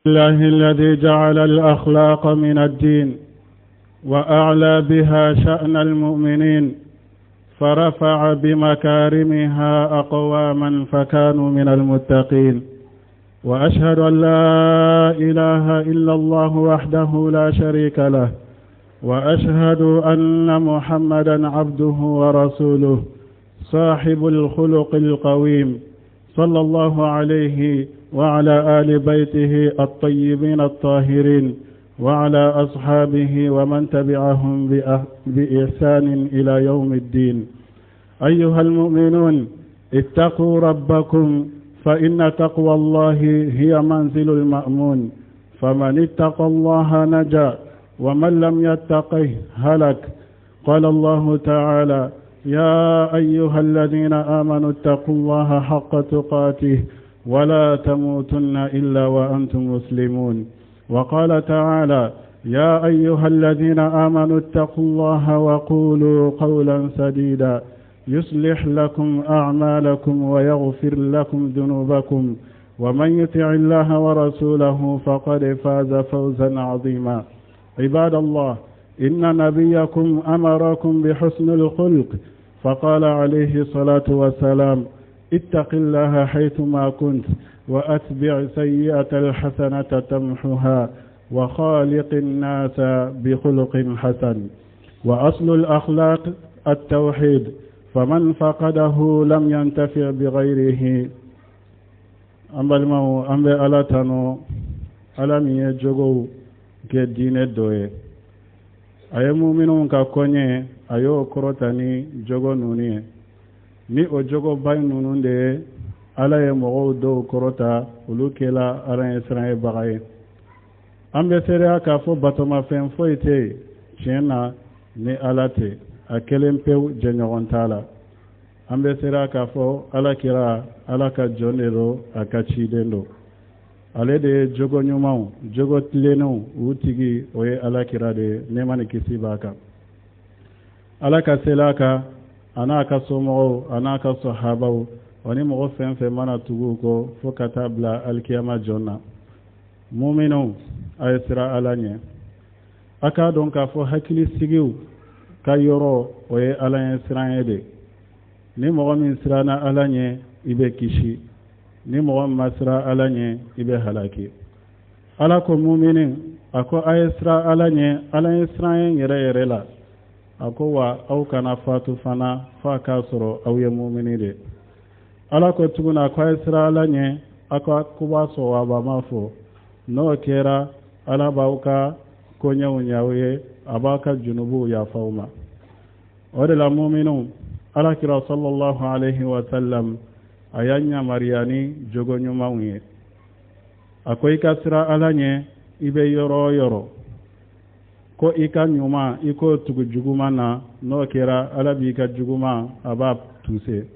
الله الذي جعل الأخلاق من الدين وأعلى بها شأن المؤمنين، فرفع بمكارمها أقواما فكانوا من المتقين. وأشهد أن لا إله إلا الله وحده لا شريك له، وأشهد أن محمدا عبده ورسوله صاحب الخلق القويم، صلى الله عليه وعلى آل بيته الطيبين الطاهرين وعلى أصحابه ومن تبعهم بإحسان إلى يوم الدين. أيها المؤمنون، اتقوا ربكم، فإن تقوى الله هي منزل المأمون، فمن اتقى الله نجا، ومن لم يتقه هلك. قال الله تعالى: يا أيها الذين آمنوا اتقوا الله حق تقاته ولا تموتن إلا وأنتم مسلمون. وقال تعالى: يا أيها الذين آمنوا اتقوا الله وقولوا قولا سديدا يصلح لكم أعمالكم ويغفر لكم ذنوبكم، ومن يطع الله ورسوله فقد فاز فوزا عظيما. عباد الله، إن نبيكم أمركم بحسن الخلق، فقال عليه الصلاة والسلام: اتق الله حيثما كنت، وأتبع سيئة الحسنة تمحها، وخالق الناس بخلق حسن. وأصل الأخلاق التوحيد، فمن فقده لم ينتفع بغيره. An balimaw, an bɛ Ala tanu, Ala min ye jogow kɛ diinɛ dɔ ye. A ye muminw ka koɲɛ, a y'o kɔrɔta ni jogo ninnu ye. Ni o jogoba ninnu de ye, Ala ye mɔgɔw dɔw kɔrɔta, olu kɛla Ala ɲɛ siranyebaga ye. An bɛ seereya k'a fɔ batomafɛn foyi tɛ yen tiɲɛ na ni Ala tɛ, a kelen pewu, jɛɲɔgɔn t'a la. An bɛ seereya k'a fɔ Ala kira, Ala ka jɔn de don, a ka ciden don. Ale de ye jogo ɲumanw, jogo tilennenw u tigi, o ye Ala kira de ye, nɛɛma ni kisi b'a kan. Ala ka seli a kan, a n'a ka somɔgɔw, a n'a ka sahabaw, o ni mɔgɔ fɛn fɛn mana tugu u kɔ fo ka taa bila alikiyama jɔn na. Muminw, a ye siran Ala ɲɛ. A k'a dɔn k'a fɔ hakilisigiw ka yɔrɔ, o ye Ala ɲɛ siran ye de. Ni mɔgɔ min siranna Ala ɲɛ, i bɛ kisi. Ni mɔgɔ min ma siran Ala ɲɛ, i bɛ halaki. Ala ko mumini, a ko a ye siran Ala ɲɛ, Ala ye siran ye yɛrɛ yɛrɛ la. A ko wa aw kana fatu fana f'a k'a sɔrɔ aw ye mumini de. Ala ko tuguni, a ko a ye siran Ala ɲɛ, a ka koba sɔwabama fɔ. N'o kɛra, Ala b'aw ka koɲɛw ɲɛ aw ye, a b'aw ka junubuw yafa aw ma. O de la muminw, Ala kira sallallahu alaihi wa sallam, a y'a yamaruya ni jogo ɲumanw ye. A ko i ka siran Ala ɲɛ i bɛ yɔrɔ o yɔrɔ, ko i ka ɲuman, i k'o tugu juguman na. N'o kɛra, Ala b'i ka juguman, a b'a tuse.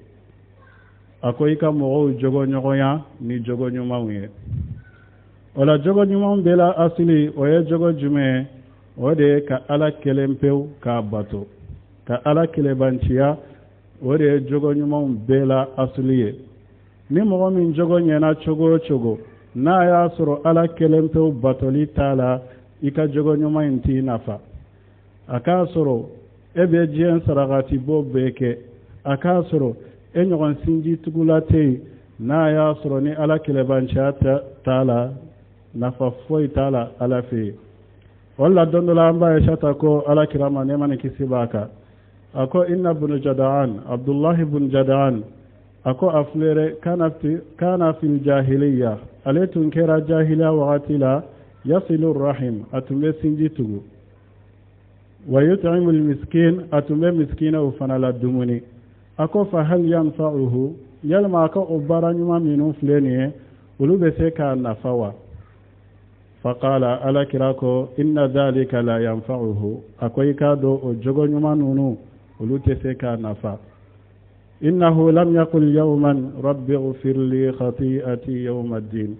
A ko i ka mɔgɔw jogo ɲɔgɔnya ni jogo ɲumanw ye. O la, jogo ɲumanw bɛɛ la asili, o ye jogo jumɛn ye? O de ye ka Ala kelen pewu k'a bato, ka Ala kelebanciya. O de ye jogo ɲumanw bɛɛ la asili ye. Ni mɔgɔ min jogo ɲɛna cogo o cogo, n'a y'a sɔrɔ Ala kelen pewu batoli t'a la, i ka jogo ɲuman in t'i nafa. A k'a sɔrɔ e bɛ diɲɛ sarakati bɔ bɛɛ kɛ, a k'a sɔrɔ e ɲɔgɔn sinji tugula tɛ yen, n'a y'a sɔrɔ ni Ala kelebanciya t'a la, nafa foyi t'a la Ala fɛ yen. O la, don dɔ la, an b'a ye sata ko Ala kira ma, nɛɛma ni kisi b'a kan, a ko inna bunu Jadaan, Abdullahi bun Jadaan, a ko a filɛ, kana fil jahiliya, ale tun kɛra jahiliya wagati la, yasilu rahim, a tun bɛ sinji tugu, wa yut'imu miskin, a tun bɛ miskinaw fana la dumuni. A ko fa hal yanfa'uhu, yalima a ka o baara ɲuman minnu filɛ nin ye, olu bɛ se k'a nafa wa? Faqala, Ala kira ko inna dhalika la yanfa'uhu, a ko i k'a dɔn o jogo ɲuman ninnu, olu tɛ se k'a nafa. Innahu lam yaqul yawman rabbi ighfir li khati'ati yawma ddin,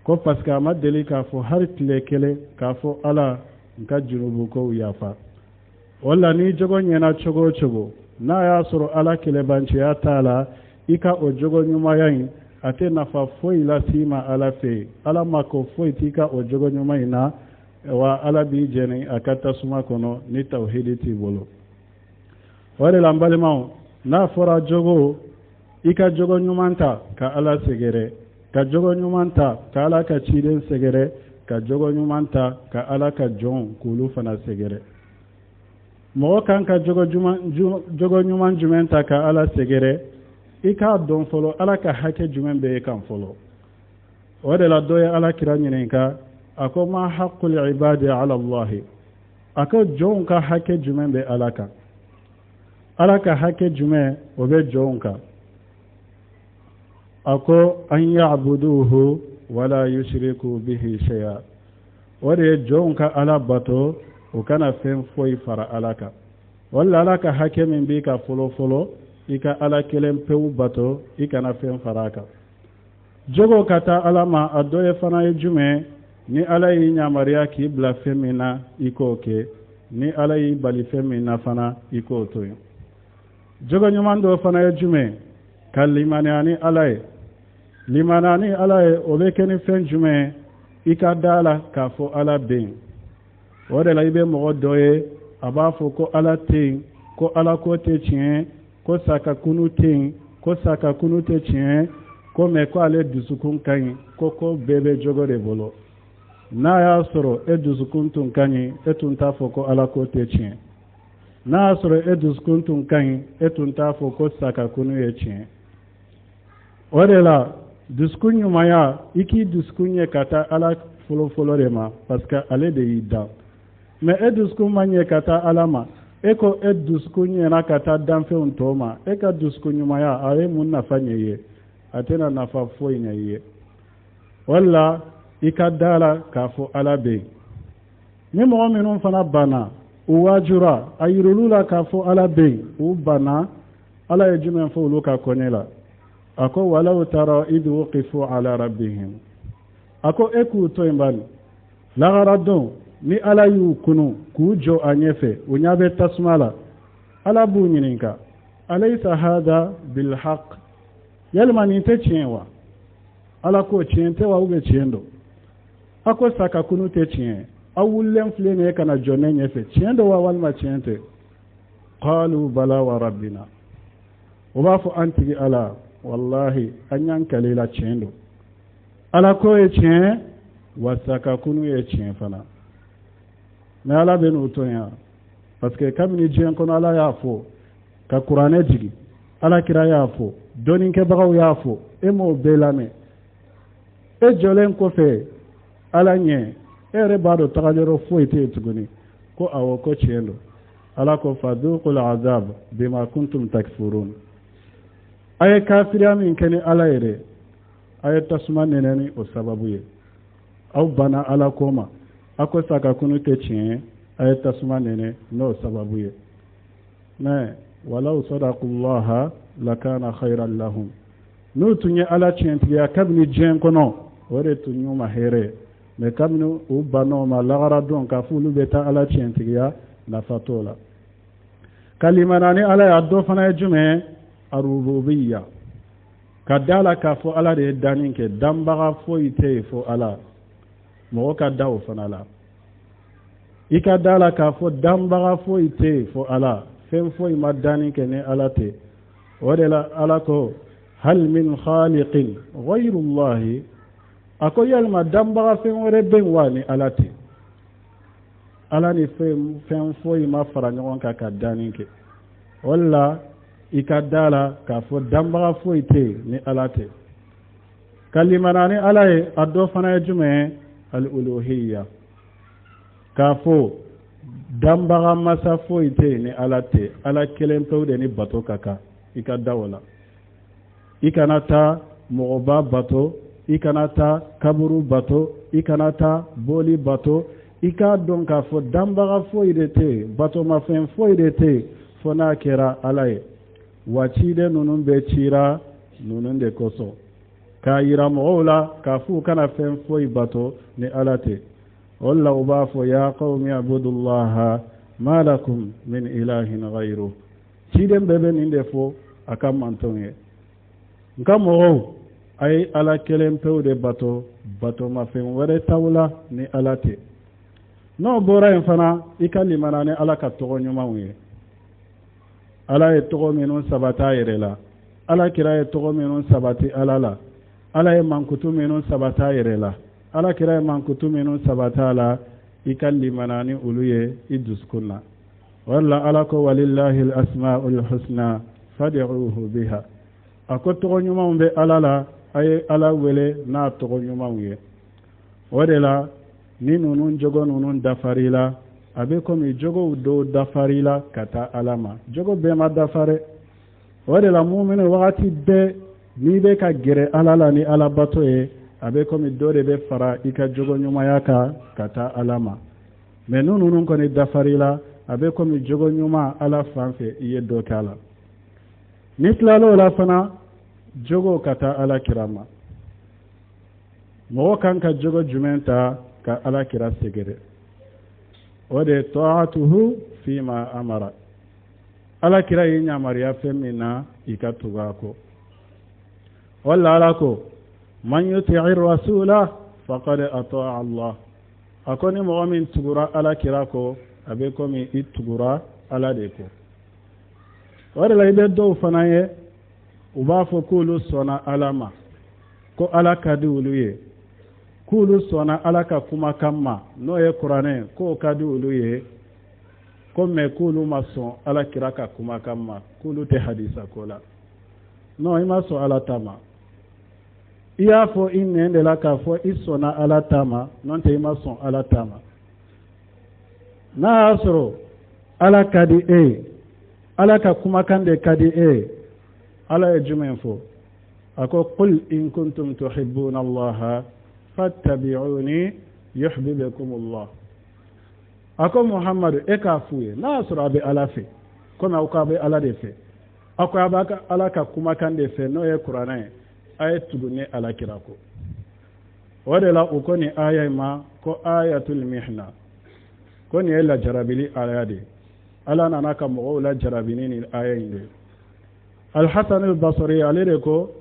ko parce que a ma deli k'a fɔ hali tile kelen k'a fɔ Ala, n ka junubukow yafa. O la, ni jogo ɲɛna cogo o cogo, n'a y'a sɔrɔ Ala kelebanciya t'a la, i ka o jogo ɲumanya in A tɛ nafa foyi las'i ma Ala fɛ yen. Ala mako foyi t'i ka o jogo ɲuman in na, wa Ala b'i jɛni a ka tasuma kɔnɔ ni tawhidi t'i bolo. O de la, n balimaw, n'a fɔra jogo, i ka jogo ɲuman ta ka Ala sɛgɛrɛ, ka jogo ɲuman ta ka Ala ka ciden sɛgɛrɛ, ka jogo ɲuman ta ka Ala ka jɔnw k'olu fana sɛgɛrɛ. Mɔgɔ kan ka jogo ɲuman jumɛn ta ka Ala sɛgɛrɛ? I k'a dɔn fɔlɔ Ala ka hakɛ jumɛn bɛ e kan fɔlɔ. O de la, dɔ ye Ala kira ɲininka, a ko: ma haqqul ibadi ala Allahi? A ko jɔnw ka hakɛ jumɛn bɛ Ala kan? Ala ka hakɛ jumɛn o bɛ jɔnw kan? A ko: an ya'buduhu wala yushriku bihi shay'a. O de ye jɔnw ka Ala bato, o kana fɛn foyi fara Ala kan. Wala Ala ka hakɛ min b'i ka fɔlɔ fɔlɔ, i ka Ala kelen pewu bato, i kana fɛn fara a kan. Jogo ka taa Ala ma, a dɔ ye fana ye jumɛn? Ni Ala y'i yamaruya k'i bila fɛn min na, i k'o kɛ. Ni Ala y'i bali fɛn min na fana, i k'o to yen. Jogo ɲuman dɔ fana ye jumɛn? Ka limaniya ni Ala ye. Limaniya ni Ala ye, o bɛ kɛ ni fɛn jumɛn? I ka da la k'a fɔ Ala bɛ yen. O de la, i bɛ mɔgɔ dɔ ye, a b'a fɔ ko Ala tɛ yen, ko Ala ko tɛ tiɲɛ, ko sakakunu tɛ yen, ko sakakunu tɛ tiɲɛ, ko mɛ ko ale dusukun ka ɲi, ko ko bɛɛ bɛ jogo de bolo. N'a y'a sɔrɔ e dusukun tun ka ɲi, e tun t'a fɔ ko Ala ko tɛ tiɲɛ. N'a y'a sɔrɔ e dusukun tun ka ɲi, e tun t'a fɔ ko sakakunu ye tiɲɛ. O de la, dusukun ɲumanya, i k'i dusukun ɲɛ ka taa Ala fɔlɔfɔlɔ de ma, parce que ale de y'i dan. Mɛ e dusukun ma ɲɛ ka taa Ala ma, e ko e dusukun ɲɛna ka taa danfɛnw tɔw ma, e ka dusukun ɲumanya, a ye mun nafa ɲɛ i ye? A tɛna nafa foyi ɲɛ i ye. Wala i ka da la k'a fɔ Ala bɛ yen. Ni mɔgɔ minnu fana banna, u waajura, a yir'olu la k'a fɔ Ala bɛ yen, u banna, Ala ye jumɛn fɔ olu ka kɔɲɛ la? A ko: walaw tara idh wuqifu ala rabbihim. A ko e k'u to yen bani, lagara don, ni Ala y'u kunu k'u jɔ a ɲɛfɛ, u ɲɛ bɛ tasuma la, Ala b'u ɲininka: alaysa hada bilhaq? Yalima nin tɛ tiɲɛ wa? Ala ko tiɲɛ tɛ wa, ou bien tiɲɛ don? A ko sakakunu tɛ tiɲɛ, aw wulilen filɛ nin ye ka na jɔ ne ɲɛfɛ, tiɲɛ don wa, walima tiɲɛ tɛ? Qalu bala wa rabbina. O b'a fɔ: an tigi Ala, wallahi, an y'an kale la, tiɲɛ don. Ala ko ye tiɲɛ wa, sakakunu ye tiɲɛ fana. Mɛ Ala bɛ n'u to yan, parce que kabini diɲɛ kɔnɔ, Ala y'a fɔ ka kuranɛ jigin, Ala kira y'a fɔ, dɔnnikɛbagaw y'a fɔ, e m'o bɛɛ lamɛn. E jɔlen kɔfɛ Ala ɲɛ, e yɛrɛ b'a dɔn tagayɔrɔ foyi tɛ yen tuguni. Ko awɔ, ko tiɲɛ don. Ala ko: fadhuqul azab bima kuntum takfurun. A ye kafiriya min kɛ ni Ala yɛrɛ, a ye tasuma nɛnɛ ni o sababu ye. Aw banna Ala ko ma, a ko sakakunu tɛ tiɲɛ, a ye tasuma nɛnɛ n'o sababu ye. Mɛ walaw sadaqullaha lakana khayran lahum. N'u tun ye Ala tiɲɛtigiya kabini diɲɛ kɔnɔ, o de tun y'u ma hɛrɛ ye. Mɛ kabini u bann'o ma, lagara don, k'a fɔ olu bɛ taa Ala tiɲɛtigiya, nafa t'o la. Kalimana ni Ala y'a dɔ fana ye jumɛn? Arububiya, ka da la k'a fɔ Ala de ye danni kɛ, danbaga foyi tɛ yen fo Ala. Mɔgɔ ka da o fana la. I ka da la k'a fɔ danbaga foyi tɛ yen fo Ala, fɛn foyi ma danni kɛ ni Ala tɛ. O de la, Ala ko: hal min khaliqin ghayrullahi? A ko yalima danbaga fɛn wɛrɛ bɛ yen wa ni Ala tɛ? Ala ni fɛn foyi ma fara ɲɔgɔn kan ka danni kɛ. O de la, i ka da la k'a fɔ danbaga foyi tɛ yen ni Ala tɛ. Ka limana ni Ala ye, a dɔ fana ye jumɛn ye? Al-uluhiyya, k'a fɔ danbaga masa foyi tɛ yen ni Ala tɛ, Ala kelen pewu de ni bato ka kan. I ka da o la. I kana taa mɔgɔba bato, i kana taa kaburu bato, i kana taa boli bato. I k'a dɔn k'a fɔ danbaga foyi de tɛ yen, batomafɛn foyi de tɛ yen fo n'a kɛra Ala ye. Wa ciden ninnu bɛɛ cira ninnu de kosɔn, k'a yira mɔgɔw la k'a fɔ u kana fɛn foyi bato ni Ala tɛ. O la, u b'a fɔ: ya qawmi abudullaha ma lakum min ilahin ghayru. Ciden bɛɛ bɛ nin de fɔ a ka mantɔnw ye: n ka mɔgɔw, A ye Ala kelen pewu de bato, batomafɛn wɛrɛ t'aw la ni Ala tɛ. N'o bɔra yen fana, i ka limana ni Ala ka tɔgɔ ɲumanw ye. Ala ye tɔgɔ minnu sabati a yɛrɛ la, Ala kira ye tɔgɔ minnu sabati Ala la, Ala ye mankutu minnu sabati a yɛrɛ la, Ala kira ye mankutu minnu sabati a la, i ka limana ni olu ye i dusukun na. O la Ala ko walillahi al-asma'ul husna fad'uhu biha. A ko tɔgɔ ɲumanw bɛ Ala la, a ye Ala wele n'a tɔgɔ ɲumanw ye. O de la ni ninnu jogo ninnu dafar'i la, a bɛ komi jogow dɔw dafar'i la ka taa Ala ma. Jogo bɛɛ ma dafa dɛ. O de la mumini wagati bɛɛ n'i bɛ ka gɛrɛ Ala la ni Ala bato ye, a bɛ komi dɔ de bɛ fara i ka jogo ɲumanya kan ka taa Ala ma. Mɛ n'u ninnu kɔni dafar'i la, a bɛ komi jogo ɲuman Ala fan fɛ i ye dɔ k'a la. Ni tilal'o la fana, jogo ka taa Ala kira ma. Mɔgɔ kan ka jogo jumɛn ta ka Ala kira sɛgɛrɛ? O de ye taatuhu fima amara. Ala kira y'i yamaruya fɛn min na, i ka tugu a kɔ. O la Ala ko man yuti'i rasula faqad ata'a Allah. A ko ni mɔgɔ min tugura Ala kira kɔ, a bɛ komi i tugura Ala de kɔ. O de la i bɛ dɔw fana ye, u b'a fɔ k'olu sɔnna Ala ma, ko Ala ka di olu ye, k'olu sɔnna Ala ka kumakan ma, n'o ye kuranɛ, k'o ka di olu ye, ko mɛ k'olu ma sɔn Ala kira ka kumakan ma, k'olu tɛ hadisa ko la. Non, i ma sɔn Ala ta ma. I y'a fɔ i nɛn de la k'a fɔ i sɔnna Ala ta ma, n'o tɛ i ma sɔn Ala ta ma. N'a y'a sɔrɔ Ala ka di e ye, Ala ka kumakan de ka di e ye, Ala ye jumɛn fɔ? A ko qul in kuntum tuhibbuna Allaha fattabi'uni yuhibbukum Allah. A ko Muhammadu, e k'a f'u ye, n'a y'a sɔrɔ a bɛ Ala fɛ, komi aw k'a bɛ Ala de fɛ, aw ko a b'a Ala ka kumakan de fɛ, n'o ye kuranɛ ye, a ye tugu ne Ala kira kɔ. O de la u ko nin aya in ma ko ayatul mihna, ko nin ye lajarabili aya de ye. Ala nana ka mɔgɔw lajarabi ni nin aya in de ye. Al-Hasan al-Basri ale de ko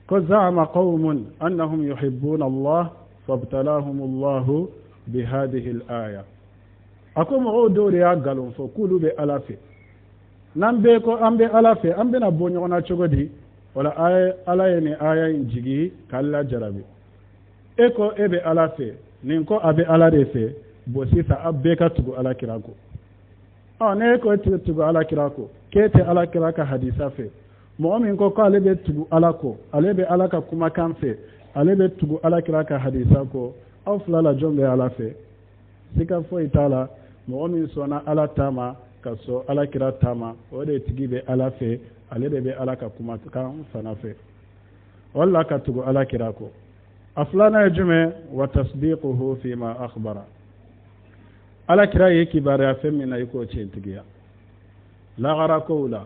ko za'ama qawmun annahum yuhibbuna Allah fabtalahum Allah bi hadhihi al-aya. A ko mɔgɔw dɔw de y'a nkalon fɔ k'olu bɛ Ala fɛ. N'an bɛɛ ko an bɛ Ala fɛ, an bɛna bɔ ɲɔgɔn na cogo di? O la Ala ye nin aya in jigi k'a lajarabi. E ko e bɛ Ala fɛ, nin ko a bɛ Ala de fɛ, bon sisan aw bɛɛ ka tugu Ala kira kɔ. Ɔ ne ko e tɛ tugu Ala kira kɔ, k'e tɛ Ala kira ka hadisa fɛ, mɔgɔ min ko k'ale bɛ tugu Ala kɔ, ale bɛ Ala ka kumakan fɛ, ale bɛ tugu Ala kira ka hadisa kɔ, aw fila la jɔn bɛ Ala fɛ? Sika foyi t'a la, mɔgɔ min sɔnna Ala ta ma ka sɔn Ala kira ta ma, o de tigi bɛ Ala fɛ, ale de bɛ Ala ka kumakan fana fɛ. O la ka tugu Ala kira kɔ. A filanan ye jumɛn? Wa tasdiquhu fima akhbara. Ala kira ye kibaruya fɛn min na, i k'o tiɲɛtigiya. Lagara kow la,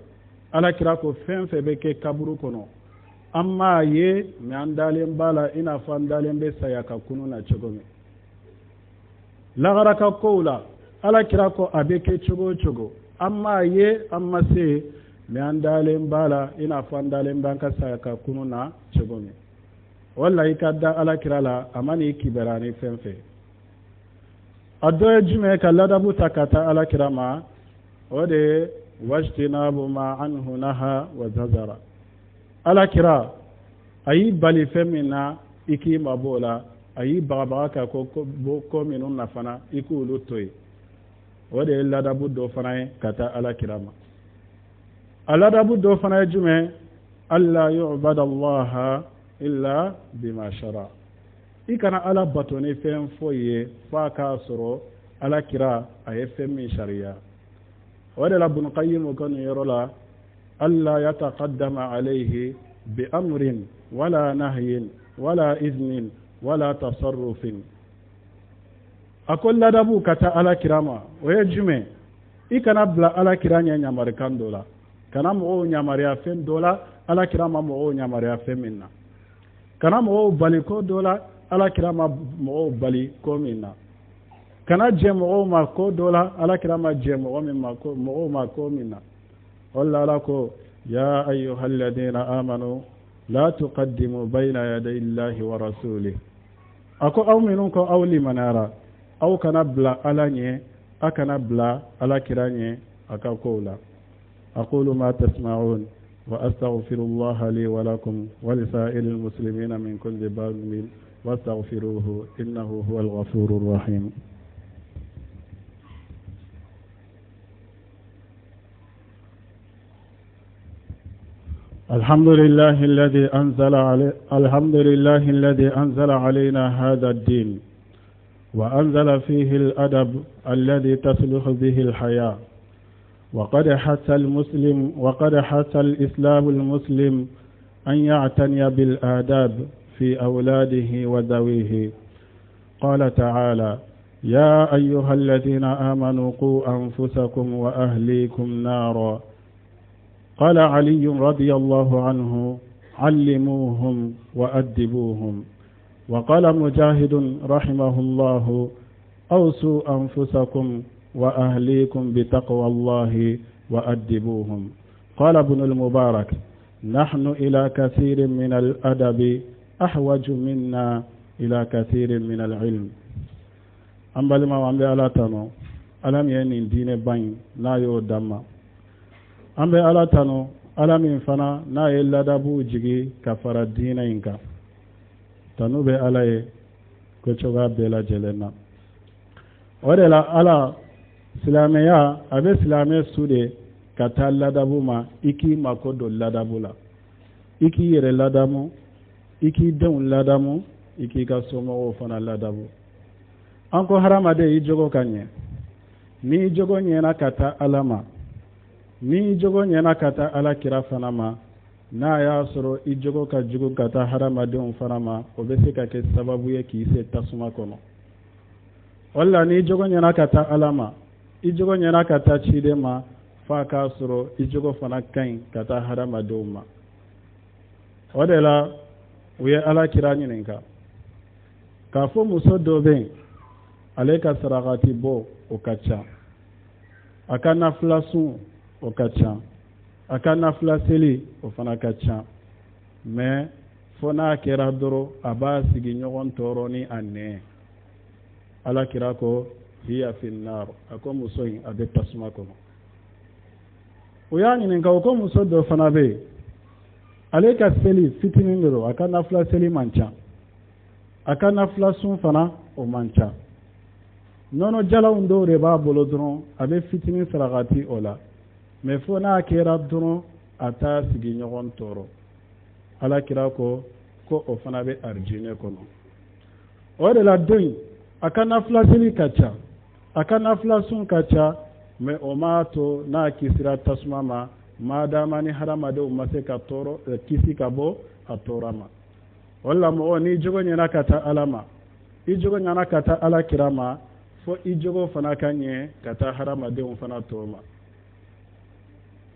Ala kira ko fɛn fɛn bɛ kɛ kaburu kɔnɔ, an m'a ye, mɛ an dalen b'a la i n'a fɔ an dalen bɛ saya ka kunun na cogo min. Lagara ka kow la, Ala kira ko a bɛ kɛ cogo o cogo, an m'a ye, an ma se, mɛ an dalen b'a la i n'a fɔ an dalen b'an ka saya ka kunun na cogo min. O la i ka da Ala kira la, a ma n'i kibaruya ni fɛn fɛn. A dɔ ye jumɛn ka ladabu ta ka taa Ala kira ma? O de ye wajtinabu ma anhu naha wa zazara. Ala kira a y'i bali fɛn min na, i k'i mabɔ o la, a y'i bagabaga ka ko ko minnu na fana, i k'olu to yen. O de ye ladabu dɔ fana ye ka taa Ala kira ma. A ladabu dɔ fana ye jumɛn? Alla yu'bada Allaha illa bima shara. I kana Ala bato ni fɛn foyi ye f'a k'a sɔrɔ Ala kira a ye fɛn min sariya. O de la Ibn Qayyim ko nin yɔrɔ la alla yataqaddama alayhi bi amrin wala nahyin wala iznin wala tasarrufin. A ko ladabu ka taa Ala kira ma, o ye jumɛn? I kana bila Ala kira ɲɛ ɲamarikan dɔ la, kana mɔgɔw ɲamariya fɛn dɔ la Ala kira ma mɔgɔw ɲamariya fɛn min na, kana mɔgɔw bali ko dɔ la Ala kira ma mɔgɔw bali ko min na, kana jɛ mɔgɔw ma ko dɔ la Ala kira ma jɛ mɔgɔ min ma ko mɔgɔw ma ko min na. O la Ala ko ya ayyuhalladhina amanu La tuqaddimu bayna yaday illahi wa rasulih. A ko aw minnu ko aw limaniyara, aw kana bila Ala ɲɛ, a kana bila Ala kira ɲɛ a ka kow la. Aqulu ma tasma'un wa astaghfirullaha li wa lakum wa lisa'iril muslimina min kulli dhanbin wastaghfiruhu innahu huwal ghafurur rahim. الحمد لله الذي أنزل علي الحمد لله الذي أنزل علينا هذا الدين وأنزل فيه الأدب الذي تصلح به الحياة. وقد حث الإسلام المسلم أن يعتني بالآداب في أولاده وذويه. قال تعالى: يا أيها الذين آمنوا قوا أنفسكم وأهليكم نارا. قال علي رضي الله عنه: علموهم وأدبوهم. وقال مجاهد رحمه الله: أوصوا أنفسكم وأهليكم بتقوى الله وأدبوهم. قال ابن المبارك: نحن إلى كثير من الأدب أحوج منا إلى كثير من العلم. An balimaw, an bɛ Ala tanu, Ala min ye nin diinɛ ba in n'a y'o d'an ma. An bɛ Ala tanu, Ala min fana n'a ye ladabuw jigi ka fara diinɛ in kan. Tanu bɛ Ala ye ko cogoya bɛɛ lajɛlen na. O de la, Ala silamɛya a bɛ silamɛ su de ka taa ladabu ma. I k'i mako don ladabu la, i k'i yɛrɛ ladamu, i k'i denw ladamu, i k'i ka somɔgɔw fana ladamu. An ko hadamaden, i jogo ka ɲɛ. N'i jogo ɲɛna ka taa Ala ma, n'i jogo ɲɛna ka taa Ala kira fana ma, n'a y'a sɔrɔ i jogo ka jugu ka taa hadamadenw fana ma, o bɛ se ka kɛ sababu ye k'i se tasuma kɔnɔ. O la, n'i jogo ɲɛna ka taa Ala ma, i jogo ɲɛna ka taa ciden ma, f'a k'a sɔrɔ i jogo fana ka ɲi ka taa hadamadenw ma. O de la, u ye Ala kira ɲininka k'a fɔ muso dɔ bɛ yen, ale ka sarakati bɔ o ka ca, a ka nafila sun o ka ca, a ka nafila seli o fana ka ca, mais fo n'a kɛra dɔrɔn a b'a sigiɲɔgɔn tɔɔrɔ ni a nɛn. Ala kira ko: hiya finnar. A ko muso in a bɛ tasuma kɔnɔ. O y'a ɲininka, o ko muso dɔ fana bɛ yen, ale ka seli fitinin de don, a ka nafila seli man ca, a ka nafila sun fana o man ca, nɔnɔ jalanw dɔw de b'a bolo dɔrɔn, a bɛ fitinin sarakati o la, mais fo n'a kɛra dɔrɔn a t'a sigiɲɔgɔn tɔɔrɔ. Ala kira ko ko o fana bɛ arijinɛ kɔnɔ. O de la, don in a ka nafila seli ka ca, a ka nafila sun ka ca, mais o m'a to n'a kisira tasuma ma, maadama ni hadamadenw ma se ka tɔɔrɔ kisi ka bɔ a tɔɔrɔ ma. O la, mɔgɔ n'i jogo ɲɛna ka taa Ala ma, i jogo ɲɛna ka taa Ala kira ma, fo i jogo fana ka ɲɛ ka taa hadamadenw fana tɔw ma.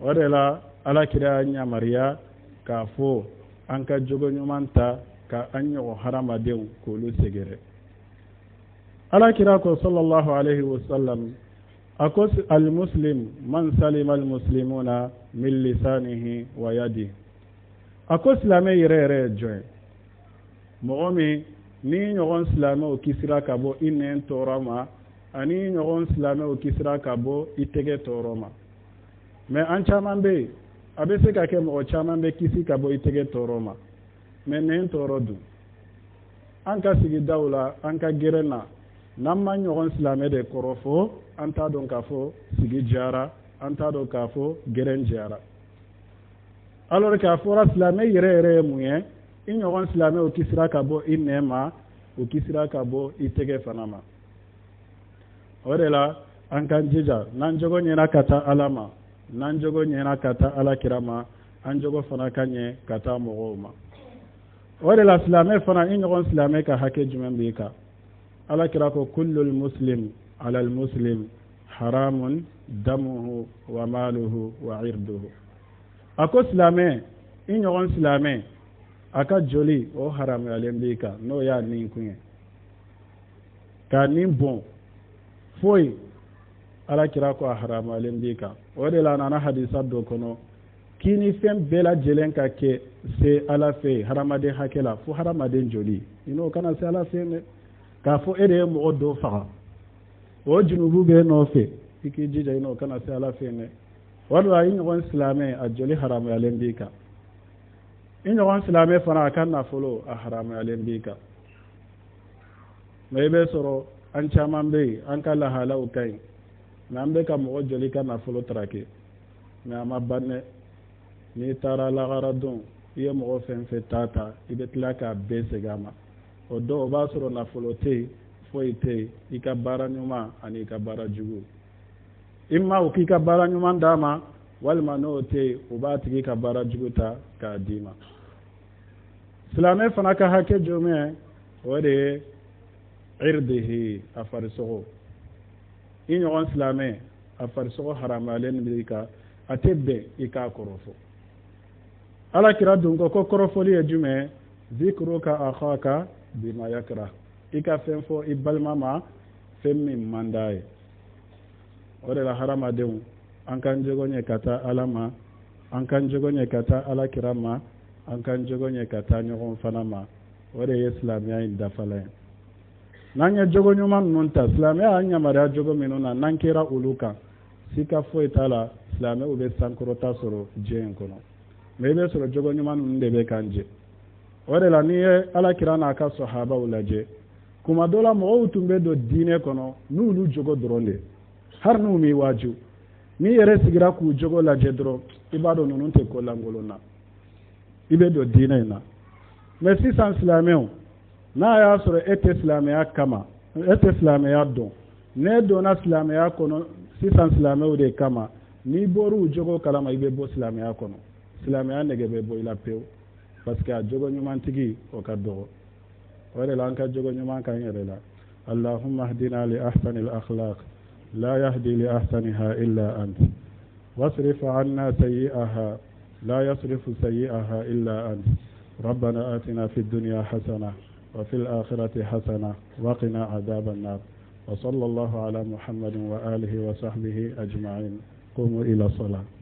O de la, Ala kira y'a yamaruya k'a fɔ an ka jogo ɲuman ta ka an ɲɔgɔn hadamadenw k'olu sɛgɛrɛ. Ala kira ko sallallahu alaihi wasallam, a ko: almuslim man salima almuslimuna min lisanihi wa yadihi. A ko silamɛ yɛrɛ yɛrɛ ye jɔn ye? Mɔgɔ min ni ɲɔgɔn silamɛw kisira ka bɔ i nɛn tɔɔrɔ ma, ani ɲɔgɔn silamɛw kisira ka bɔ i tɛgɛ tɔɔrɔ ma. Mais an caman bɛ yen, a bɛ se ka kɛ mɔgɔ caman bɛ kisi ka bɔ i tɛgɛ tɔɔrɔ ma, mais nɛn tɔɔrɔ dun? An ka sigidaw la, an ka gɛrɛn na, n'an ma ɲɔgɔn silamɛ de kɔrɔfɔ, an t'a dɔn k'a fɔ sigi diyara, an t'a dɔn k'a fɔ gɛrɛn diyara, alors k'a fɔra silamɛ yɛrɛ yɛrɛ ye mun ye? I ɲɔgɔn silamɛw kisira ka bɔ i nɛn ma, o kisira ka bɔ i tɛgɛ fana ma. O de la, an k'an jija, n'an jogo ɲɛna ka taa Ala ma, n'an jogo ɲɛna ka taa Ala kira ma, an jogo fana ka ɲɛ ka taa mɔgɔw ma. O de la, silamɛ fana, i ɲɔgɔn silamɛ ka hakɛ jumɛn b'i kan? Ala kira ko: kullul muslim ala al muslim haramun damuhu wa maluhu wa irduhu. A ko silamɛ, i ɲɔgɔn silamɛ a ka joli o haramuyalen b'i kan, n'o y'a nin kun ye k'a nin bɔn foyi. Ala kira ko a haramuyalen b'i kan. O de la, a nana hadisa dɔ kɔnɔ. K'i ni fɛn bɛɛ lajɛlen ka kɛ se Ala fɛ yen hadamaden hakɛ la fo hadamaden joli, i n'o kana se Ala fɛ yen dɛ. K'a fɔ e de ye mɔgɔ dɔ faga, o junubu b'e nɔfɛ, i k'i jija i n'o kana se Ala fɛ yen dɛ. Walima i ɲɔgɔn silamɛ, a joli haramuyalen b'i kan. I ɲɔgɔn silamɛ fana, a ka nafolo, a haramuyalen b'i kan. Mɛ i bɛ sɔrɔ an caman bɛ yen, an ka lahalaw ka ɲi, mɛ an bɛ ka mɔgɔ joli ka nafolo tarake, mɛ a ma ban dɛ. N'i taara lahara don, i ye mɔgɔ fɛn fɛn ta ta, i bɛ tila k'a bɛɛ segin a ma. O don, o b'a sɔrɔ nafolo tɛ yen, foyi tɛ yen, i ka baara ɲuman ani i ka baara jugu. I ma o k'i ka baara ɲuman d'a ma, walima n'o tɛ yen, o b'a tigi ka baara jugu ta k'a d'i ma. Silamɛ fana ka hakɛ jumɛn? O de ye irdihi, a farisogo. I ɲɔgɔn silamɛ, a farisogo haramuyalen b'i kan, a tɛ bɛn i k'a kɔrɔfɔ. Ala kira dun ko ko kɔrɔfɔli ye jumɛn? Zikruka akhaka bima yakra, i ka fɛn fɔ i balima ma, fɛn min man d'a ye. O de la, hadamadenw, an k'an jogo ɲɛ ka taa Ala ma, an k'an jogo ɲɛ ka taa Ala kira ma, an k'an jogo ɲɛ ka taa ɲɔgɔn fana ma. O de ye silamɛya in dafalan ye. N'an ye jogo ɲuman ninnu ta, silamɛya y'an yamaruya jogo minnu na, n'an kɛra olu kan, sika foyi t'a la, silamɛw bɛ sankɔrɔta sɔrɔ diɲɛ in kɔnɔ. Mɛ i bɛ sɔrɔ jogo ɲuman ninnu de bɛ k'an jɛ. O de la, n'i ye Ala kira n'a ka sɔhabaw lajɛ, kuma dɔ la mɔgɔw tun bɛ don diinɛ kɔnɔ n'olu jogo dɔrɔn de, hali n'u m'i waaju. N'i yɛrɛ sigira k'u jogo lajɛ dɔrɔn, i b'a dɔn ninnu tɛ ko lankolon na, i bɛ don diinɛ in na. Mɛ sisan silamɛw, n'a y'a sɔrɔ e tɛ silamɛya kama, e tɛ silamɛya dɔn, n'e donna silamɛya kɔnɔ sisan silamɛw de kama, n'i bɔr'u jogo kalama, i bɛ bɔ silamɛya kɔnɔ, silamɛya nege bɛ bɔ i la pewu, parce que a jogo ɲumantigi, o ka dɔgɔ. O de la, an ka jogo ɲuman k'an yɛrɛ la. اللهم اهدنا لأحسن الأخلاق، لا يهدي لأحسنها إلا أنت، واصرف عنا سيئها، لا يصرف سيئها إلا أنت. ربنا آتنا في الدنيا حسنة وفي الآخرة حسنة وقنا عذاب النار. وصلى الله على محمد وآله وصحبه أجمعين. قوموا إلى الصلاة.